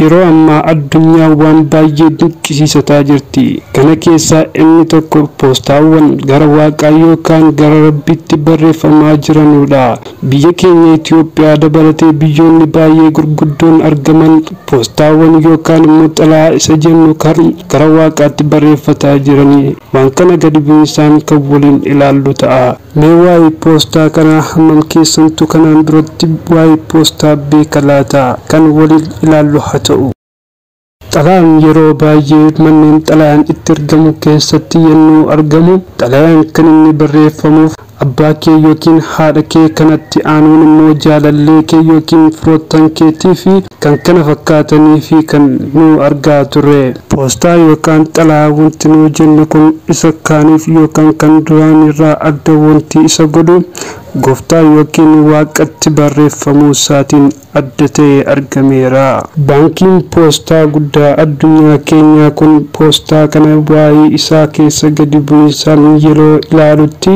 Yeroo ammaa addunyaan waan baay'ee dinqisiisataa jirti. Kana keessaa inni tokko poostaawwan gara waaqaa yookaan gara rabbiitti barreeffamaa jiranudha. Biyya keenya Itoophiyaa dabalatee biyyoonni baay'ee gurguddoon argaman poostaawwan yookaan immoo xalayaa isa jennu kan gara waaqaatti barreeffataa jiranii. Waan kana gadi bu'insaan kan waliin ilaallu ta'a. Mee waa'ee poostaa kanaa hammam keessantu kanaan duratti waa'ee poostaa beeka laata? Kan waliin ilaallu haa ta'u. Xalayaan yeroo baay'ee manneen xalayaan itti argamu keessatti yennuu argamu, xalayaan kan inni barreeffamuuf abbaa kee yookiin haadha kee, kanatti aanuun immoo jaalallee kee yookiin firoottan keetii fi kan kana fakkaatanii fi kan nu argaa turre. Poostaa yookaan xalayaa wanti nu jennu kun isa kaaniif yookaan kan duraan irraa adda wanti isa godhu gooftaa yookiin waaqatti barreeffamuu isaatiin adda ta'e argameera. Baankiin poostaa guddaa addunyaa keenyaa kun poostaa kana waa'ee isaa keessa gadi bu'insaan yeroo ilaalutti,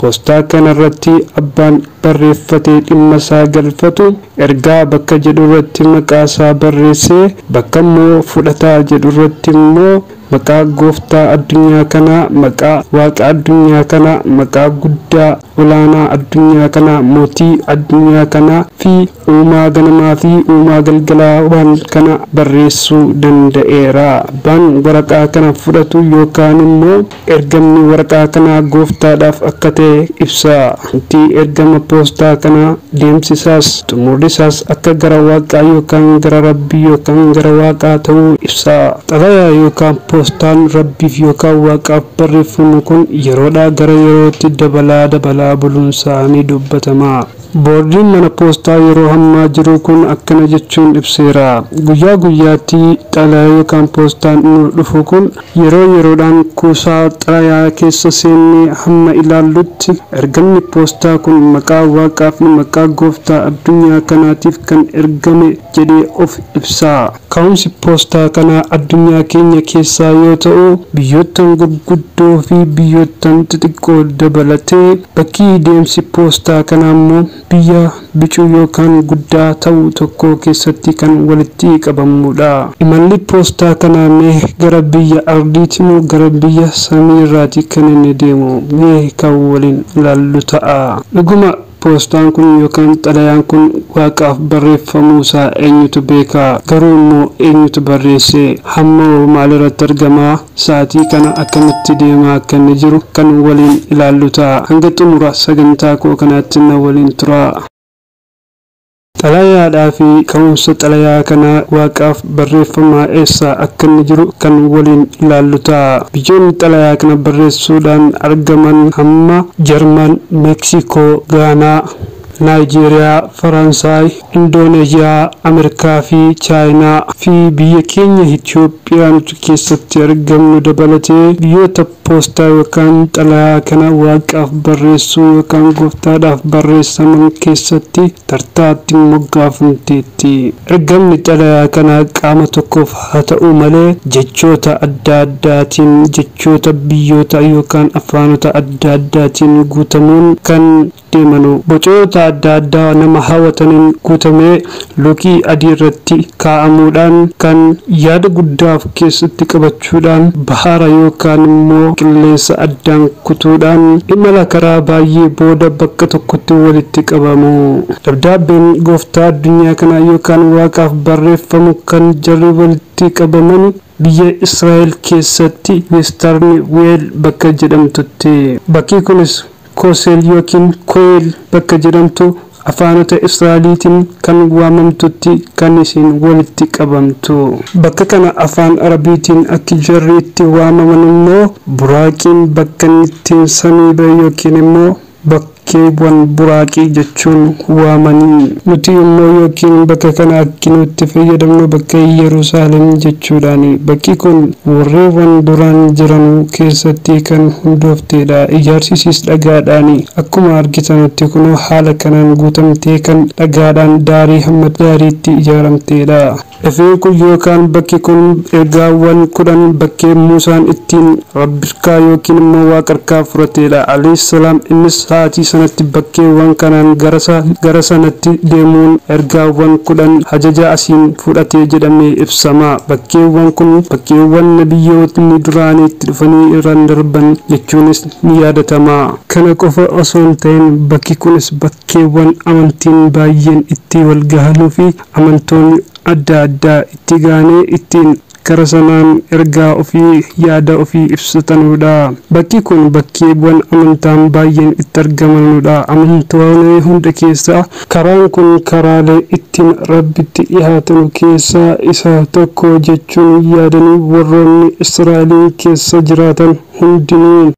poostaa kanarratti abbaan barreeffatee dhimma isaa galfatu ergaa bakka jedhu irratti maqaa isaa barreessee, bakka immoo fudhataa jedhu irratti immoo maqaa gooftaa addunyaa kanaa, maqaa waaqa addunyaa kanaa, maqaa guddaa olaanaa addunyaa kanaa, mootii addunyaa kanaa fi uumaa ganamaa fi uumaa galgalaa waan kana barreessuu danda'eera. Abbaan waraqaa kana fudhatu yookaan immoo ergamni waraqaa kanaa gooftaadhaaf akka ta'e ibsa. Wanti ergama poostaa kanaa deemsisaas xumurrisaas akka gara waaqaa yookaan gara rabbii yookaan gara waaqaa ta'uu ibsa. Xalayaa yookaan poostaan rabbiif yookaan waaqaaf barreeffamu kun yeroodhaa gara yerootti dabalaa dabalaa buluunsaa ni dubbatama. Boordiin mana poostaa yeroo ammaa jiru kun akkana jechuun ibseera. Guyyaa guyyaatti xalayaa yookaan poostaan nu dhufu kun yeroo yeroodhaan kuusaa xalayaa keessa seennee hamma ilaallutti ergamni poostaa kun maqaa waaqaa fi maqaa gooftaa addunyaa kanaatiif kan ergame jedhee of ibsa. Ka'umsi poostaa kanaa addunyaa keenya keessaa yoo ta'u, biyyoottan gurguddoo fi biyyoottan xixiqqoo dabalatee bakki deemsi poostaa kanaa immoo biyya bicuu yookaan guddaa ta'u tokko keessatti kan walitti qabamudha. Imalli poostaa kanaa mee gara biyya ardiiti moo gara biyya samiirraati kan inni deemu? Mee kan waliin ilaallu ta'a. Dhuguma poostaan kun yookaan xalayaan kun waaqaaf barreeffamuu isaa eenyutu beeka? Garuu immoo eenyutu barreesse? Hamma maalirratti argamaa? Sa'aatii kana akkamitti deemaa akka inni jiru kan waliin ilaallu ta'a. Hanga xumura sagantaa koo kanaatti na waliin tura. Xalayaadhaa fi ka'umsa xalayaa kanaa waaqaaf barreeffamaa eessa akka inni jiru kan waliin ilaallu ta'a. Biyyoonni xalayaa kana barreessuudhaan argaman hamma Jarman, Meeksikoo, Gaanaa, Naayijeeriyaa, Faransaay, Indooneeziyaa, Ameerikaa fi Chaayinaa fi biyya keenya Itoophiyaa nuti keessatti argamnu dabalatee biyyoota poostaa yookaan xalayaa kana waaqaaf barreessuu yookaan gooftaadhaaf barreessaman keessatti tartaatti moggaafamteetti. Ergamni xalayaa kanaa qaama tokkoof haa ta'u malee jechoota adda addaatiin, jechoota biyyoota yookaan afaanota adda addaatiin guutamuun kan deemanu, bocoota adda addaa nama hawwataniin guutamee luukii adii irratti kaa'amuudhaan kan yaada guddaa of keessatti qabachuudhaan bahara yookaan immoo qilleensa addaan kutuudhaan imala karaa baay'ee booda bakka tokkotti walitti qabamu. Dabdaabbeen gooftaa addunyaa kanaa yookaan waaqaaf barreeffamu kan jarri walitti qabaman biyya Israa'el keessatti Western Wall bakka jedhamtutti. Bakki kunis Koseel yookiin Koel bakka jedhamtu afaanota Israa'eliitiin kan waamamtutti kan isin walitti qabamtu. Bakka kana afaan Arabiitiin akki jarri itti waamaman immoo buraaqiin bakka inni ittiin samii ba'e yookiin immoo bakkeewwan buraaqii jechuun waamanii. Nuti immoo yookiin bakka kana akki nutti fayyadamnu bakka Yerusaalem jechuudhaani. Bakki kun warreewwan duraan jiran keessatti kan hundoofteedha. Ijaarsisiis dhagaadhaani. Akkuma argitanutti kunoo haala kanaan guutamtee kan dhagaadhaan daarii hamma daariitti ijaaramteedha. Lafeen kun yookaan bakki kun ergaawwan 10 bakkee Muusaan ittiin rabbirkaa yookiin immoo waaqarkaa fudhateedha. Alayhi salaam innis sa'aatii sana sanatti bakkeewwan kanaan gara sanatti deemuun ergaawwan 10 ajaja asiin fudhatee jedhamee ibsama. Bakkeewwan kun bakkeewwan nabiyyootni duraanii itti dhufanii irraan darban jechuunis ni yaadatama. Kana qofa osoo hin ta'in bakki kunis bakkeewwan amantiin baay'een itti wal gahanuu fi amantoonni adda addaa itti gahanii ittiin gara sanaan ergaa ofii yaada ofii ibsatanudha. Bakki kun bakkeewwan amantaan baay'een itti argamanudha. Amantoonni hunda keessaa karaan kun karaalee ittiin Rabbitti dhiyaatan keessaa isa tokko jechuun yaadanii warroonni Israa'eliin keessa jiraatan hundinuu.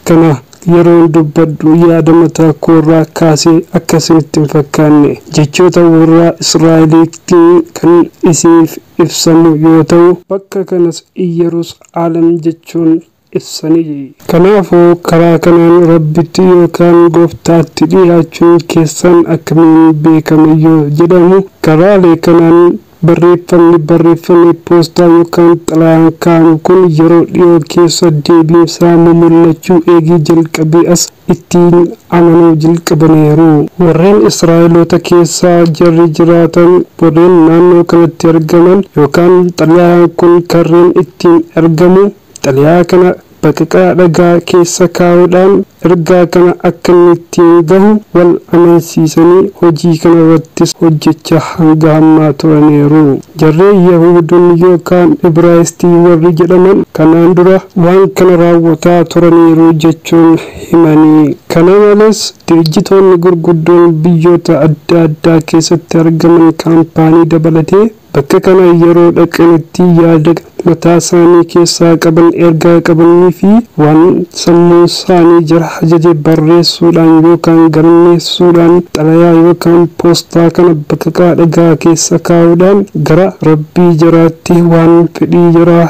Kana yeroon dubbadhu yaada mataa koorraa kaasee akka isinitti hin fakkaanne jechoota warra Israa'eliitiin kan isiniif ibsamu yoo ta'u, bakka kanas Iyyerusaalem jechuun ibsanii. Kanaafuu karaa kanaan Rabbitti yookaan gooftaatti dhiyaachuun keessan akkamiin beekame yoo jedhamu, karaalee kanaan barreeffamni barreeffame poostaa yookaan xalayaan kaa'amu kun yeroo dhiyoo keessa deebiinsaa mul'achuu eegii jalqabee as ittiin amanuu jalqabaniiru. Warreen Israa'eloota keessaa jarri jiraatan warreen naannoo kanatti argaman yookaan xalayaan kun karreen ittiin argamu xalayaa kana baqaqaa dhagaa keessa kaa'uudhaan ergaa kana akka inni ittiin gahu wal amansiisanii hojii kana irrattis hojjechaa hanga ammaa turaniiru. Jarreen Yahudoonni yookaan Ibraayistii warri jedhaman kanaan dura waan kana raawwataa turaniiru jechuun himanii. Kana malees dirijitoonni gurguddoon biyyoota adda addaa keessatti argaman kaampaanii dabalatee bakka kana yeroo dhaqanitti yaada mataa isaanii keessaa qaban ergaa qabanii fi waan sammuu isaanii jara ajaje barreessuudhaan yookaan galmeessuudhaan xalayaa yookaan poostaa kana baqaqaa dhagaa keessa kaa'uudhaan gara Rabbii jaraatti waan fedhii jaraa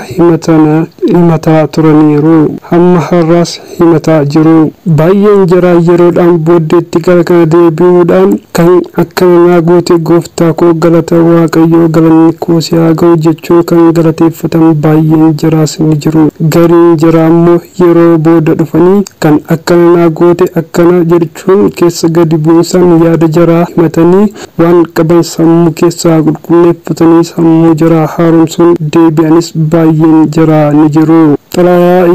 himataa turaniiru. Hamma har'aas himataa jiru. Baay'een jaraa yeroodhaan booddeetti gara kana deebi'uudhaan kan akkana naa goote gooftaa koo galata Waaqayyoo galanni koo si haa ga'u jechuun kan galateeffatan baay'een jaraas ni jiru. Gariin jaraa immoo yeroo booda dhufanii kan akkana naa goote akkana jechuun keessa gadi bu'insaan yaada jaraa himatanii waan qaban sammuu keessaa qulqulleeffatanii sammuu jaraa haaromsuun deebi'anis baay'een jaraa ni jiru. Xalayaa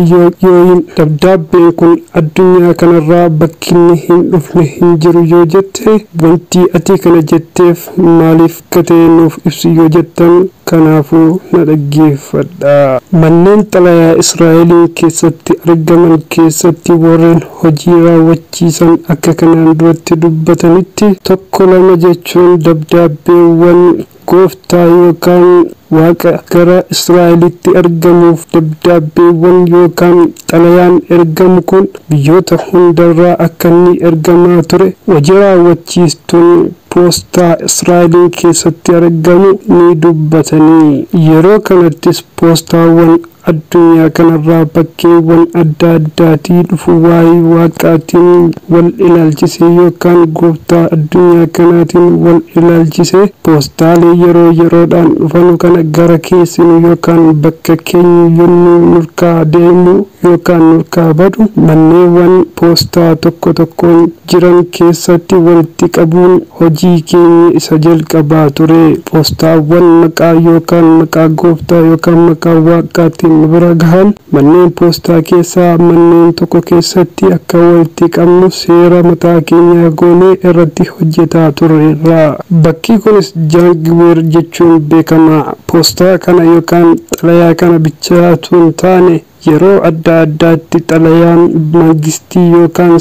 yoo dabdaabbeen kun addunyaa kanarraa bakki inni hin dhufne hin jiru yoo jette, wanti ati kana jetteef maaliif akka ta'e nuuf ibsi yoo jettan, kanaafuu na dhaggeeffadha. Manneen xalayaa Israa'eliin keessatti argaman keessatti warreen hojii raawwachiisan akka kanaan duratti dubbatanitti 1 2 jechuun dabdaabbeewwan gooftaa yookaan waaqa gara Israa'elitti argamuuf dabdaabbeewwan yookaan xalayaan ergamu kun biyyoota hundarraa akka inni ergamaa ture hojii raawwachiistuun poostaa Israa'eliin keessatti argamu ni dubbatanii. Yeroo kanattis poostaawwan addunyaa kanarraa bakkeewwan adda addaatii dhufu waa'ee waaqaatiin wal ilaalchisee yookaan gooftaa addunyaa kanaatiin wal ilaalchisee poostaalee yeroo yeroodhaan dhufanu kana gara keessinu yookaan bakka keenya yommuu nurkaa deemu yookaan nurkaa badu manneewwan poostaa tokko tokkoon jiran keessatti walitti qabuun hojii keenya isa jalqabaa ture. Poostaawwan maqaa yookaan maqaa gooftaa yookaan maqaa waaqaatiin bira gahan manneen poostaa keessaa manneen tokko keessatti akka walitti qabnu seera mataa keenyaa goonee irratti hojjetaa turreerra. Bakki kunis Jaangiweer jechuun beekama. Poostaa kana yookaan xalayaa kana bichaatu hin taane yeroo adda addaatti xalayaan mangistii yookaan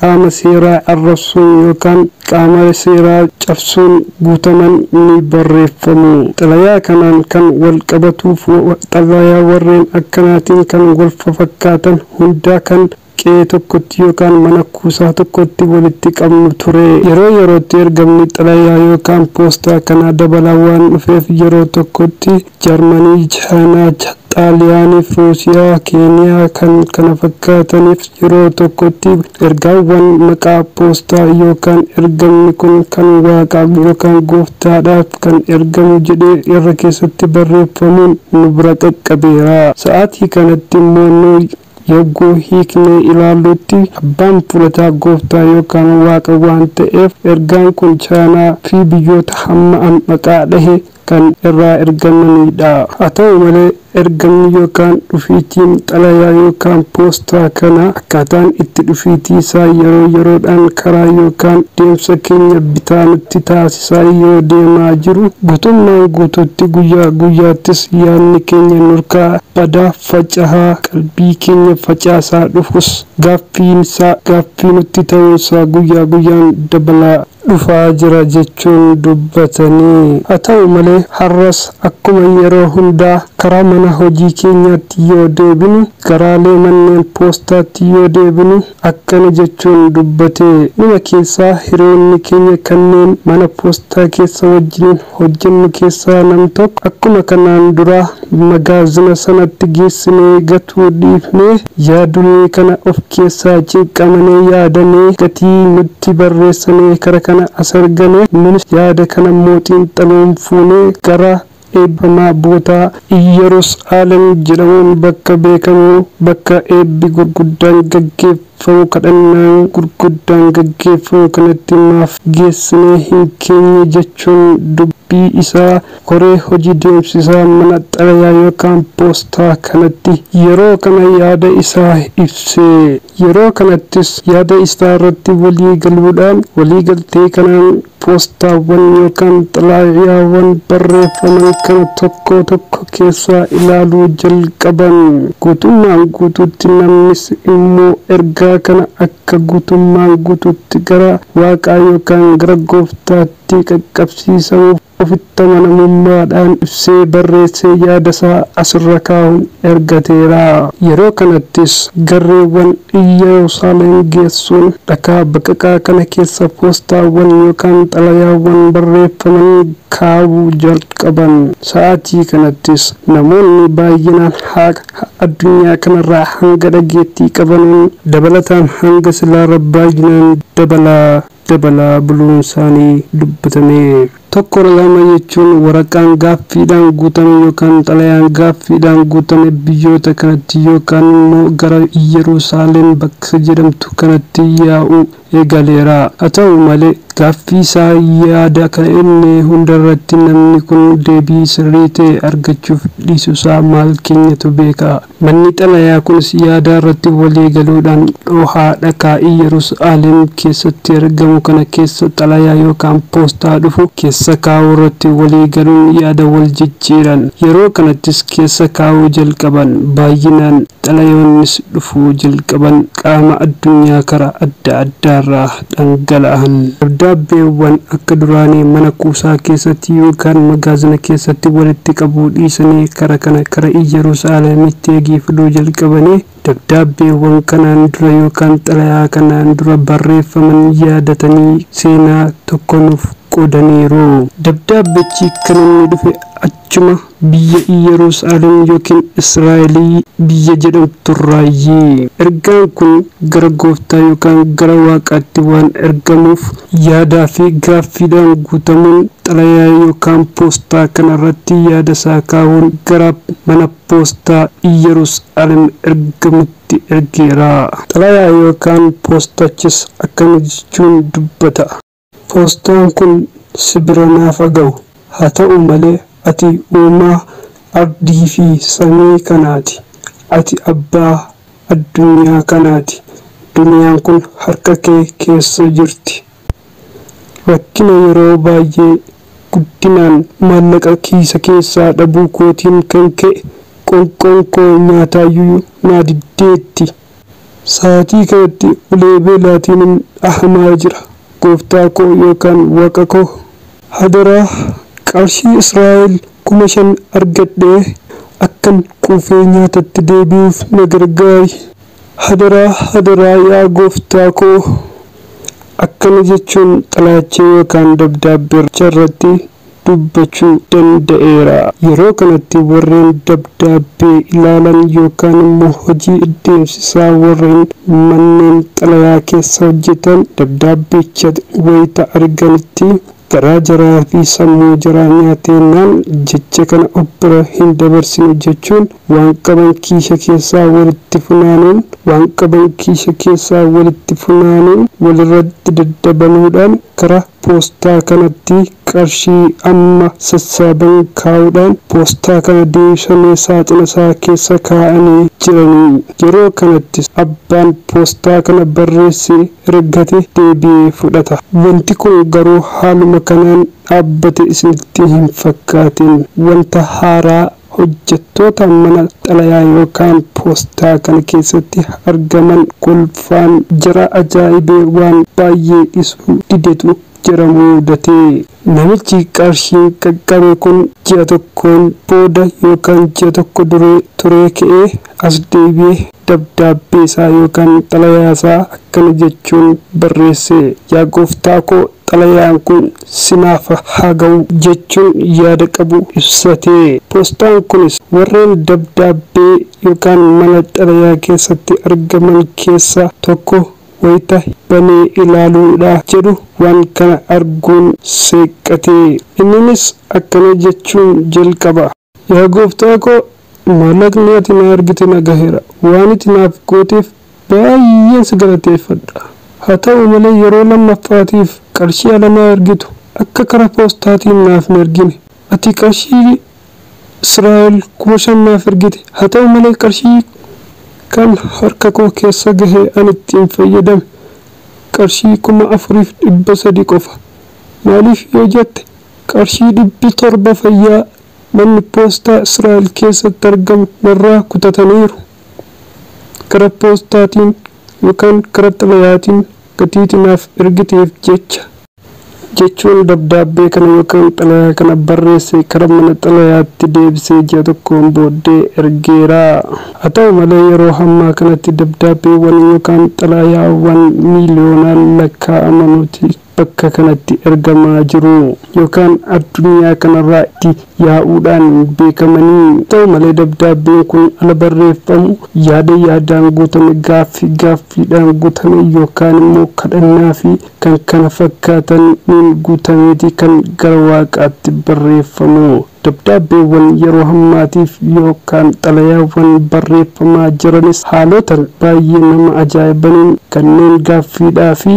qaama seeraa arrabsuun yookaan qaama seeraa cabsuun guutaman ni barreeffamu. Xalayaa kanaan kan wal qabatuuf xalayaa warreen akkanaatiin kan wal fakkaatan hundaa kan qe'ee tokkotti yookaan mana kuusaa tokkotti walitti qabnu ture. Yeroo yerootti ergamni xalayaa yookaan poostaa kanaa dabalaa waan dhufeef yeroo tokkotti Jarmanii, Chaayinaa, Xaaliyaaniif, Ruusiyaa, Keeniyaa kan kana fakkaataniif yeroo tokkotti ergaawwan maqaa poostaa yookaan ergamni kun kan waaqaa yookaan gooftaadhaaf kan ergamu jedhee irra keessatti barreeffamuun nu bira qaqqabeera. Sa'aatii kanatti immoo nu Yogguu hiiknee ilaallutti abbaan fudhataa gooftaa yookaan waaqa waan ta'eef, ergaan kun Chaayinaa fi biyyoota hamma maqaa dhahe kan irraa ergamanidha. Haa ta'u malee, ergamni yookaan dhufiitiin xalayaa yookaan poostaa kana akkaataan itti dhufiitii isaa yeroo yeroodhaan karaa yookaan deemsa keenya bitaa nutti taasisaa yoo deemaa jiru, guutummaan guutuutti guyyaa guyyaattis yaadni keenya nurkaa badaa faca'aa qalbii keenya facaasaa dhufus, gaaffiinsaa gaaffii nutti ta'uunsaa guyyaa guyyaan dabalaa dhufaa jira jechuun dubbatanii. Haa ta'u malee, har'as akkuma yeroo hundaa karaa mana hojii keenyaatti yoo deebinu, garaalee manneen poostaatti yoo deebinu, akkana jechuun dubbate. Numa keessaa hiriyoonni keenya kanneen mana poostaa keessa wajjiniin hojjennu keessaa nam tokko akkuma kanaan duraa magaazina sanatti geessinee gatuu dhiifnee, yaadulee kana of keessaa cinqamanii yaadanii gatii nutti barreessanii kara kana as argane. Nunis yaada kana mootiin xiinxaluun fuunee gara eebbamaa bootaa Iyyerusaalem jedhamuun bakka beekamu, bakka eebbi gurguddaan gaggeeffamu, kadhannaan gurguddaan gaggeeffamu kanatti maaf geessinee hin keenye jechuun dubbii isaa koree hojii deemsisaa mana xalayaa yookaan poostaa kanatti yeroo kana yaada isaa ibse. Yeroo kanattis yaada isaa irratti walii galuudhaan, walii galtee kanaan poostaawwan yookaan xalayaawwan barreeffaman kana tokko tokko keessaa ilaaluu jalqaban. Guutummaan guutuutti namnis immoo ergaa kana akka guutummaan guutuutti gara waaqaa yookaan gara gooftaatti qaqqabsiisamuuf ofitti amanamummaadhaan ibsee barreessee yaada isaa asirra kaa'uun ergateera. Yeroo kanattis garreewwan Iyyerusaalem geessuun dhakaa baqaqaa kana keessa poostaawwan yookaan xalayaawwan barreeffaman kaa'uu jalqaban. Sa'aatii kanattis namoonni baay'inaan haqa addunyaa kanarraa hanga dhageettii qabanuun dabalataan hanga silaarra baay'inaan dabalaa dabalaa buluun isaanii dubbatame. Tokko lama jechuun waraqaan gaaffiidhaan guutame yookaan xalayaan gaaffiidhaan guutame biyyoota kanatti yookaan immoo gara Iyyerusaalem bakka jedhamtu kanatti yaa'u eegaleera. Haa ta'u malee, gaaffii isaa yaada kan inni hundarratti namni kun deebii sirrii ta'e argachuuf dhiisuusaa maal keenyatu beeka? Manni xalayaa kunis yaada irratti walii galuudhaan dhohaa dhakaa Iyyerusaalem keessatti argamu kana keessa xalayaa yookaan poostaa dhufu keessa kaa'uu irratti walii galuun yaada wal jijjiiran. Yeroo kanattis keessa kaa'uu jalqaban. Baay'inaan xalayoonnis dhufuu jalqaban, qaama addunyaa karaa adda addaarraa dhangala'an. Dabdaabbeewwan akka duraanii mana kuusaa keessatti yookaan magaazina keessatti walitti qabuu dhiisanii kara kana kara Iyyerusaalemitti eegii fiduu jalqabanii, dabdaabbeewwan kanaan dura yookaan xalayaa kanaan dura barreeffaman yaadatanii seenaa tokko nuuf qoodaniiru. Dabdaabbichi kan inni dhufe achuma biyya Iyyerusaalem yookiin Israa'elii biyya jedhamturraayi. Ergaan kun gara gooftaa yookaan gara waaqaatti waan ergamuuf, yaadaa fi gaaffiidhaan guutamuun xalayaa yookaan poostaa kanarratti yaada isaa kaa'uun gara mana poostaa Iyyerusaalem ergamutti ergeera. Xalayaa yookaan poostachis akkana jechuun dubbata. Poostaan kun si bira naaf ga'u. Haa ta'u malee, ati uumaa ardii fi samii kanaati. Ati abbaa addunyaa kanaati. Duniyaan kun harka kee keessa jirti. Rakkina yeroo baay'ee guddinaan maallaqa kiisa keessaa dhabuu kootiin kan ka'e qoonqoon koo nyaataayyuu naa diddeetti. Sa'aatii kanatti ulee beelaatiin dhahamaa jira. Gooftaa koo yookaan waaqa koo, hadaraa qarshii Israa'el 5,000 argadhee akkan quufee nyaatatti deebi'uuf na gargaari. Hadaraa, hadaraa yaa gooftaa koo. Akkana jechuun xalayacha yookaan dabdaabbicha irratti dubbachuu danda'eera. Yeroo kanatti warreen dabdaabbee ilaalan yookaan immoo hojii deemsisaa warreen manneen xalayaa keessa hojjetan dabdaabbicha wayita arganitti Garaa jaraa fi sammuu jaraa nyaateenaan jecha kana of bira hin dabarsinu jechuun waan qaban kiisha keessaa walitti funaanuun waan qaban kiisha keessaa walitti funaanuun walirratti daddabaluudhaan karaa poostaa kanatti qarshii amma sassaaban kaa'uudhaan poostaa kana deebisanii saaxina isaa keessa kaa'anii jiranii. Yeroo kanattis abbaan poostaa kana barreessee ergate deebi'ee fudhata. Wanti kun garuu haaluma kanaan dhaabbate isinitti hin fakkaatin. Wanta haaraa hojjettoota mana xalayaa yookaan poostaa kana keessatti argaman kolfaan jara ajaa'ibee waan baay'ee isuu didetu jara mudate. Namichi qarshiin qaqqabe kun ji'a tokkoon booda yookaan ji'a tokko duree turee ka'ee as deebi'ee dabdaabbee isaa yookaan xalayaa isaa akkana jechuun barreesse: "Yaa gooftaa koo, xalayaan kun sinaaf haa ga'u," jechuun yaada qabu ibsate. Poostaan kunis warreen dabdaabbee yookaan mana xalayaa keessatti argaman keessaa tokko wayita banee ilaaluudha jedhu waan kana arguun seeqqate. Inninis akkana jechuun jalqaba: "Yaa gooftaa koo, maallaqni ati na argite na gaheera. Waan ati naaf gooteef baay'een si galateeffadha. Haa ta'u malee yeroo lammaffaatiif qarshii ala naa ergitu akka karaa poostaatiin naaf hin ergine. Ati qarshii Israa'el 5,000 naaf ergite. Haa ta'u malee qarshii kan harka koo keessa gahee ani ittiin fayyadame qarshii 4,300 qofa. Maaliif yoo jette, qarshii 700 fayyaa manni poostaa Israa'el keessatti argamu narraa kutataniiru. Karaa poostaatiin yookaan karaa xalayaatiin gatiitii naaf ergiteef jecha," jechuun dabdaabbee kana yookaan xalayaa kana barreesse karaa mana xalayaatti deebisee ji'a tokkoon booddee ergeera. Haa ta'u malee yeroo ammaa kanatti dabdaabbeewwan yookaan xalayaawwan miiliyoonaan lakkaa'amanuti bakka kanatti ergamaa jiru yookaan addunyaa kanarraa itti yaa'uudhaan beekamanii. Ta'u malee dabdaabbeen kun ala barreeffamu yaada yaadaan guutame, gaaffii gaaffiidhaan guutame yookaan immoo kadhannaa fi kan kana fakkaataniin guutameeti kan gara waaqaatti barreeffamu. Dabdaabbeewwan yeroo ammaatiif yookaan xalayaawwan barreeffamaa jiranis haalota baay'ee nama ajaa'ibaniin kanneen gaaffiidhaa fi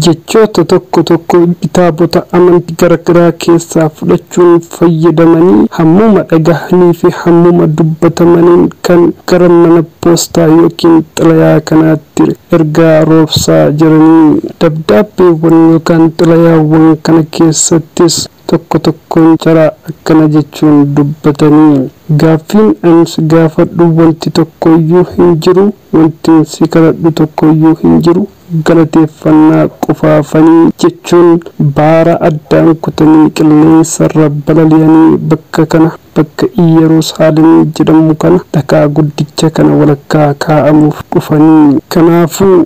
jechoota tokko tokko kitaabota amantii garaagaraa keessaa fudhachuun fayyadamanii hammuma dhagahanii fi hammuma dubbatamaniin kan gara mana poostaa yookiin xalayaa kanaatti ergaa roobsaa jiranii. Dabdaabbeewwan yookaan xalayaawwan kana keessattis tokko tokkoon jara akkana jechuun dubbatanii: "Gaaffiin ani si gaafadhu wanti tokkoyyuu hin jiru, wanti si kadhadhu tokkoyyuu hin jiru, galateeffannaa qofaafanii," jechuun baara addaan kutanii qilleensarra balali'anii bakka kana, bakka Iyyerusaalem jedhamu kana, dhakaa guddicha kana walakkaa kaa'amuuf dhufanii. Kanaafuu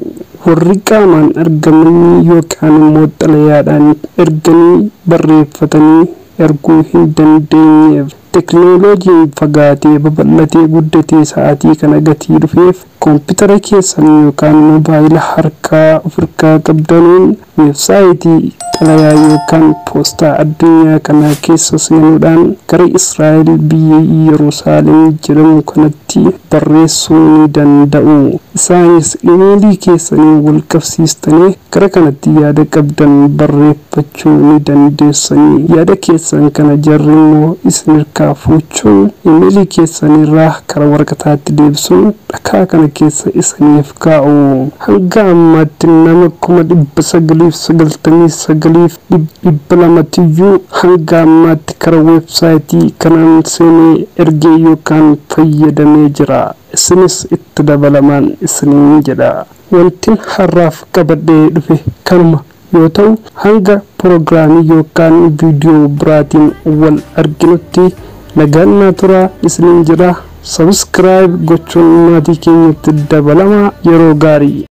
warri qaamaan argamanii yookaan immoo xalayaadhaan erganii barreeffatanii erguu hin dandeenyeef, teknooloojiin fagaatee babal'atee guddatee sa'aatii kana gatii dhufeef, koompitara keessan yookaan moobaayila harkaa of harkaa qabdanuun weebsaayitii xalayaa yookaan poostaa addunyaa kanaa keessa seenuudhaan gara Israa'el biyya Yerusaalem jedhamu kanatti barreessuu ni danda'u. Isaanis imeelii keessanii wal qabsiistanii gara kanatti yaada qabdan barreeffachuu ni dandeessanii. Yaada keessan kana jarri immoo isin harkaa fuuchuun imeelii keessanirraa karaa waraqataatti deebisuun dhakaa kana keessa isiniif kaa'u. Hanga ammaatti nama 999,200tiyyuu hanga ammaatti karaa weebsaayitii kanaan seenee ergee yookaan fayyadamee jira. Isinis itti dabalamaan isiniin jedha. Wantin har'aaf qabadhee dhufe kanuma yoo ta'u, hanga piroogiraamii yookaan viidiyoo biraatiin wal arginutti nagaan naa turaa isiniin jedha. Subscribe gochuun maatii keenyatti dabalamaa. Yeroo gaarii.